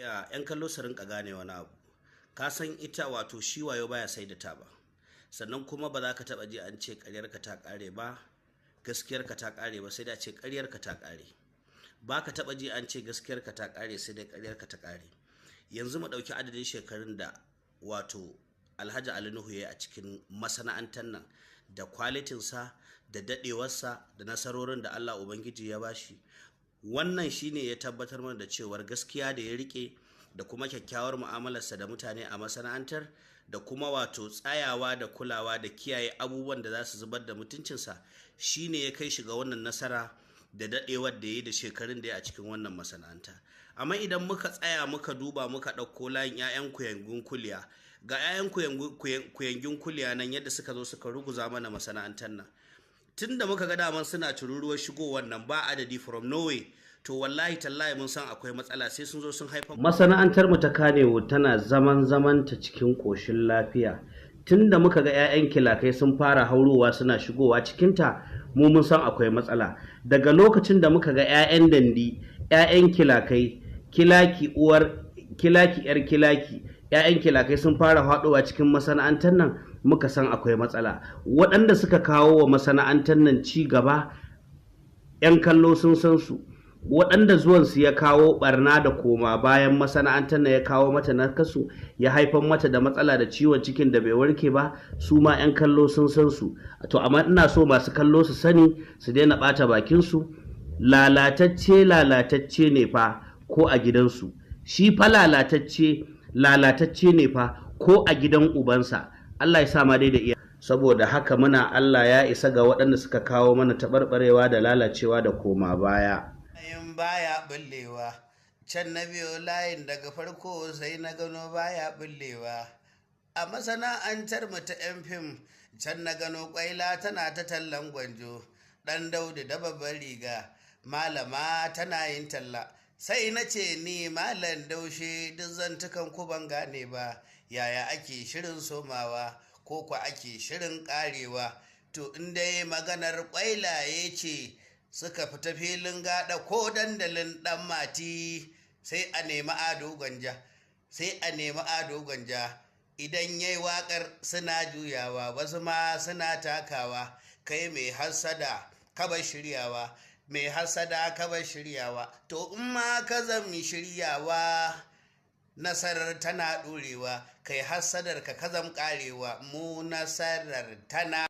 'Yan kallo su rinka gane wani abu. Ka san ita, wato shi wayo baya sai da ta ba. Sannan kuma ba za ka taba ji an ce ƙaryarka ta ƙare ba, gaskiyarka ta ƙare ba, sai da ce ƙaryarka ta ƙare. Ba ka taba ji an ce gaskiyarka ta ƙare, sai dai ƙaryarka ta ƙare. Yanzu mu ɗauki adadin shekarun da wato Alhaji Ali Nuhu ya yi a cikin masana'antar nan, da kwalitinsa da daɗewarsa da nasarorin da Allah Ubangiji ya bashi. Wannan shine ya tabbatar mana da cewar gaskiya da ya rike, da kuma kyakkyawar mu'amalarsa da mutane a masana'antar, da kuma wato tsayawa da kulawa da kiyaye abubuwan da za su zubar da mutuncinsa, shine ya kai shi ga wannan nasara da daɗewar da ya yi da shekarun da ya a cikin wannan masana'anta. Amma idan muka tsaya muka duba, muka ɗauko layin 'ya'yan kuyangun kuliya, ga 'ya'yan kuyangin kuliya nan yadda suka zo suka ruguza mana masana'antar nan. Tun da muka ga daman suna tururuwar shigowar nan ba adadi from nowhere, to wallahi tallahi mun san akwai matsala, sai sun zo sun haifar. Masana'antar mu ta Kannywood tana zaman zamanta cikin ƙoshin lafiya. Tun da muka ga 'ya'yan kilakai sun fara haurowa suna shigowa cikinta, mu mun san akwai matsala. Daga lokacin da muka ga 'ya'yan dandi, 'ya'yan kilakai, kilaki uwar kilaki, 'yar kilaki, 'ya'yan kilakai sun fara haɗowa cikin masana'antar nan, muka san akwai matsala. Waɗanda suka kawo wa masana'antar nan ci gaba, 'yan kallo sun san su. Waɗanda zuwansu ya kawo barna da koma bayan masana'antar na, ya kawo mata nakasu, ya haifar mata da matsala da ciwon cikin da bai warke ba, su ma 'yan kallo sun san su. To amma ina so masu kallo su sani, su daina ɓata bakinsu. Lalatacce lalatacce ne fa ko a gidansu. Shi fa lalatacce lalatacce ne fa ko a gidan ubansa. Allah ya sa ma dai da iya. Saboda haka muna Allah ya isa ga waɗanda suka kawo mana taɓarɓarewa da lalacewa da koma baya. In baya bullewa can, na biyo layin daga farko, sai na gano baya bullewa a masana'antar mu ta 'yan fim. Can na gano kwaila tana ta tallan gwanjo, ɗan Daudu da babban riga, malama tana yin talla. Sai na ce, "Ni Malam Daushe, duk zantukan ku ban gane ba. Yaya ake shirin somawa ko ku ake shirin karewa?" To in dai maganar kwailaye ce suka fita filin gada ko dandalin Dan Mati, sai a nemi Ado Gwanja, sai a nemi Ado Gwanja. Idan yayi waƙar suna juyawa, wasu ma suna takawa. Kai mai hassada, kaba shiryawa. Mai hassada, kaba shiryawa. To in ma ka zami shiryawa, nasarar tana ɗorewa. Kai hassadar ka kazam karewa, mu nasarar tana